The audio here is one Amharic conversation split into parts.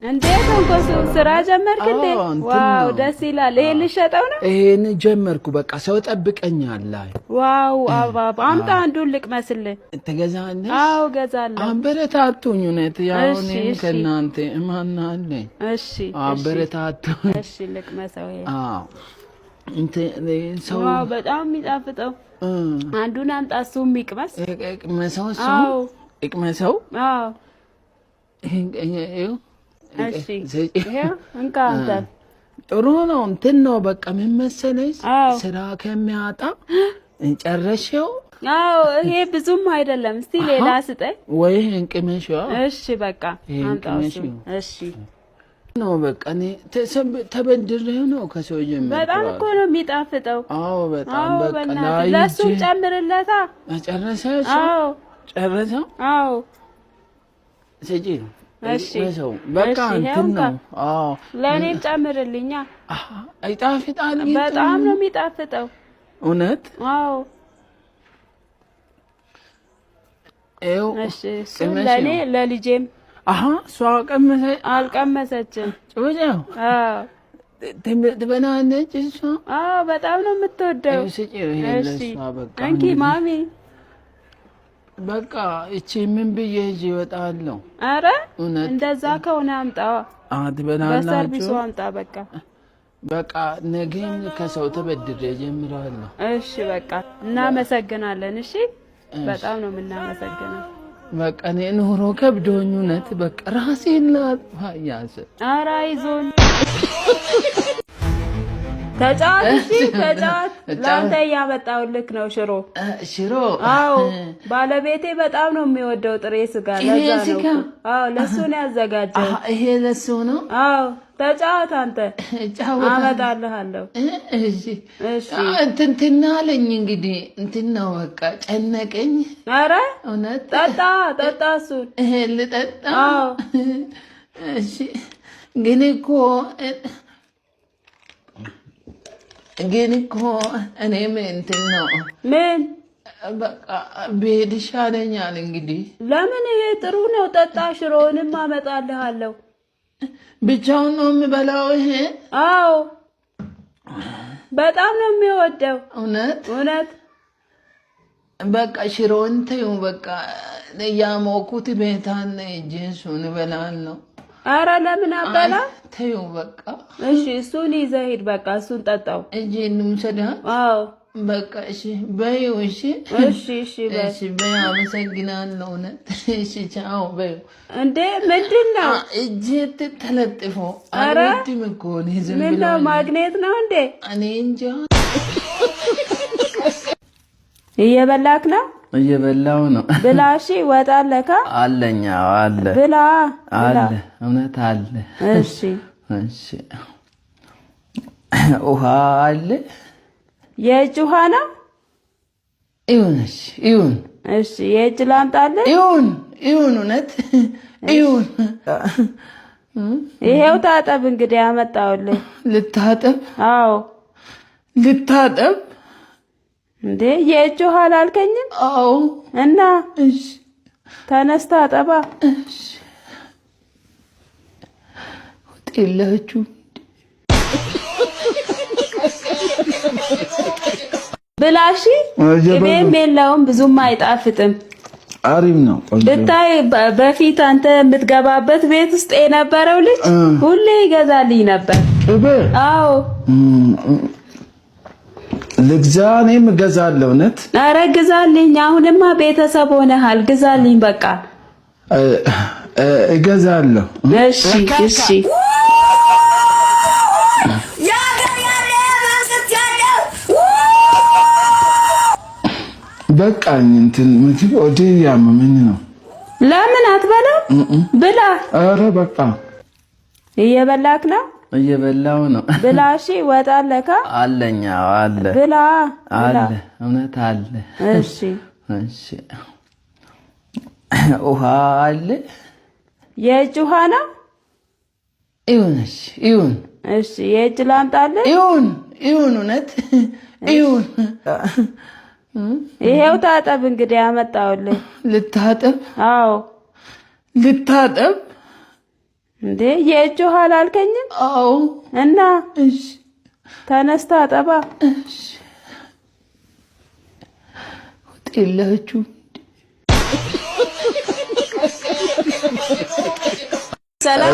እንዴ ተንኮሱ ስራ ጀመርክ እንዴ? አዎ፣ እንትን Wow ነው። ደስ ይላል። ይሄን ልሸጠው ነው? ይሄን ጀመርኩ። በቃ ሰው ጠብቀኛል። ላይ Wow አባባ አምጣ አንዱን ልቅመስልህ። ትገዛለሽ? አዎ እገዛለሁ። አበረታቱኝ። እውነት ያው እሺ፣ እኔም እሺ። ከእናንተ እማን አለኝ። እሺ እሺ አበረታቱኝ። እሺ ልቅመሰው። ይሄ አዎ እንትን ሰው Wow በጣም የሚጣፍጠው። አንዱን አምጣ እሱ የሚቅመስ። እቅመሰው እሱ አዎ እቅመሰው። አዎ ይኸው እሺ ስጪ። ይሄው እንካ አንተ። ጥሩ ነው። እንትን ነው በቃ ምን መሰለሽ አዎ ስራ ከሚያጣ ጨረሽው አዎ ይሄ ብዙም አይደለም። እስቲ ሌላ ስጠኝ። ወይ እንቅመሽው። እሺ በቃ ይሄን አምጣው ቅመሺው። እሱን። እሺ ነው በቃ እኔ ተበድሬ ነው ከሰው ጀመርኩ። በጣም እኮ ነው የሚጣፍጠው። አዎ በጣም አዎ በቃ በእናትህ ላይ ለእሱም ጨምርለታ። ጨረሰ እሱ? አዎ ጨረሰው አዎ ስጪ። እሺ። ሰው በቃ እሺ፣ ይኸው እንትን እንካ። ነው። አዎ ለእኔም ጨምርልኛ። አሃ፣ ይጣፍጣል ግን በጣም ነው የሚጣፍጠው። እውነት አዎ ይኸው እሺ እሱን ቅመሺው። ለእኔ ለልጄም። አሃ እሷ ቀመሰ አልቀመሰችም። ጭውጫው አዎ ትበላለች እሷ። አዎ በጣም ነው የምትወደው። ይኸው ስጪው ይሄ እሺ ለእሷ በቃ እንኪ ማሚ። በቃ እቺ ምን ብዬ ይዤ እወጣለሁ? አረ እውነት እንደዛ ከሆነ አምጣዋ። ትበላላችሁ? በሰርቪሱ አምጣ በቃ። በቃ ነገም ከሰው ተበድሬ ጀምራለሁ። እሺ በቃ እናመሰግናለን። እሺ በጣም ነው የምናመሰግነው። በቃ እኔ ኑሮ ከብዶኝ እውነት በቃ ራሴን ላጥፋ እያሰብኩ። ኧረ አይዞን ተጫወት። እሺ ተጫወት። ለአንተ እያመጣሁልህ ነው ሽሮ። ሽሮ? አዎ ባለቤቴ በጣም ነው የሚወደው ጥሬ ስጋ። ጥሬ ለዛ ነው ስጋ? እኮ። አዎ ለሱ ነው ያዘጋጀው። ይሄ ለሱ ነው? አዎ ተጫወት አንተ። እጫወታለሁ። አመጣልሃለሁ። እሺ። እሺ። እንትን አለኝ እንግዲህ እንትን ነው በቃ ጨነቀኝ። ኧረ እውነት ጠጣ ጠጣ እሱን። ይሄ ልጠጣ? አዎ። እሺ ግን እኮ እኔም እንትን ነው ምን በቃ ብሄድ ይሻለኛል እንግዲህ። ለምን? ይሄ ጥሩ ነው። ጠጣ። ሽሮውንም አመጣልሃለሁ። ብቻውን ነው የምበላው ይሄ? አዎ በጣም ነው የሚወደው። እውነት? እውነት። በቃ ሽሮውን ተይው በቃ እያሞኩት ቤት አለ ሂጅ እሱን እበላለሁ። ኧረ ለምን አበላ? ተይው በቃ። እሺ እሱን ይዘህ ሂድ በቃ እሱን ጠጣው። እጄ እንውሰዳ? አዎ። በቃ እሺ በይው። እሺ እሺ እሺ በይ። እሺ በይ፣ አመሰግናለሁ እውነት። እሺ ቻው በይው። እንዴ ምንድን ነው? እጄ ተለጥፎ ኧረ አልወድም እኮ እኔ ዝም ምን ብሎ ነው ማግኔት ነው እንዴ? እኔ እንጃ። እየበላክ ነው? እየበላው ነው። ብላ እሺ። ወጥ አለካ? አለኝ። አዎ አለ። ብላ ብላ። አለ እውነት አለ። እሺ። እሺ ውሃ አለ? የእጅ ውሃ ነው? ይሁን እሺ ይሁን። እሺ የእጅ ላምጣልህ? ይሁን ይሁን እውነት ይሁን። ይሄው ታጠብ እንግዲህ አመጣሁልህ። ልታጠብ? አዎ። ልታጠብ? እንዴ የእጅ ውሃ አላልከኝም? አዎ። እና እሺ ተነስ ታጠባ። እሺ ወጥ የላችሁም? ብላ እሺ። ቅቤም የለውም ብዙም አይጣፍጥም። አሪፍ ነው። ቆንጆ። ብታይ በፊት አንተ የምትገባበት ቤት ውስጥ የነበረው ልጅ ሁሌ ይገዛልኝ ነበር። ቅቤ? አዎ። ልግዛ? እኔም እገዛለሁ እውነት። ኧረ ግዛልኝ። አሁንማ ቤተሰብ ሆነሃል። ግዛልኝ በቃ። እገዛለሁ። እሺ እሺ። በቃኝ። እንትን ምግብ ሆዴ እያመመኝ ነው። ለምን አትበላም? ብላ። ኧረ በቃ። እየበላክ ነው? እየበላው ነው። ብላ እሺ። ወጥ አለካ? አለኝ። አዎ አለ። ብላ ብላ። አለ እውነት አለ። እሺ እሺ ውሃ አለ? የእጅ ውሃ ነው? ይሁን እሺ ይሁን። እሺ የእጅ ላምጣልህ? ይሁን ይሁን እውነት ይሁን። ይሄው ታጠብ እንግዲህ አመጣሁልህ። ልታጠብ? አዎ። ልታጠብ? እንዴ የእጅ ውሃ አላልከኝም? አዎ። እና እሺ፣ ተነስታ አጠባ። እሺ። ወጥ የላችሁም?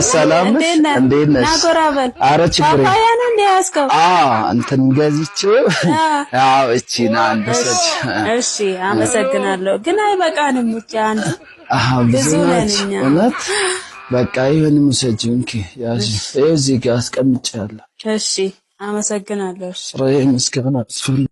ሰላም ነሽ? እንዴት ነሽ? ና ጎራ በል። ኧረ ችግር የለም። ፓፓያ ነው እንደ ያዝከው? አዎ፣ እንትን ገዝቼው። አዎ፣ እቺ ና አንድ ውሰጅ። እሺ፣ አመሰግናለሁ። ግን አይበቃንም። ብቻ አንድ አዎ፣ ብዙ ብዙ ነን ናቸው። እኛ። እውነት በቃ ይሁን፣ ውሰጂው። እንኪ ያዥ። ይኸው እዚህ ጋር አስቀምጬዋለሁ። እሺ፣ አመሰግናለሁ። እሺ። ኧረ ምስጋና አስፈልግ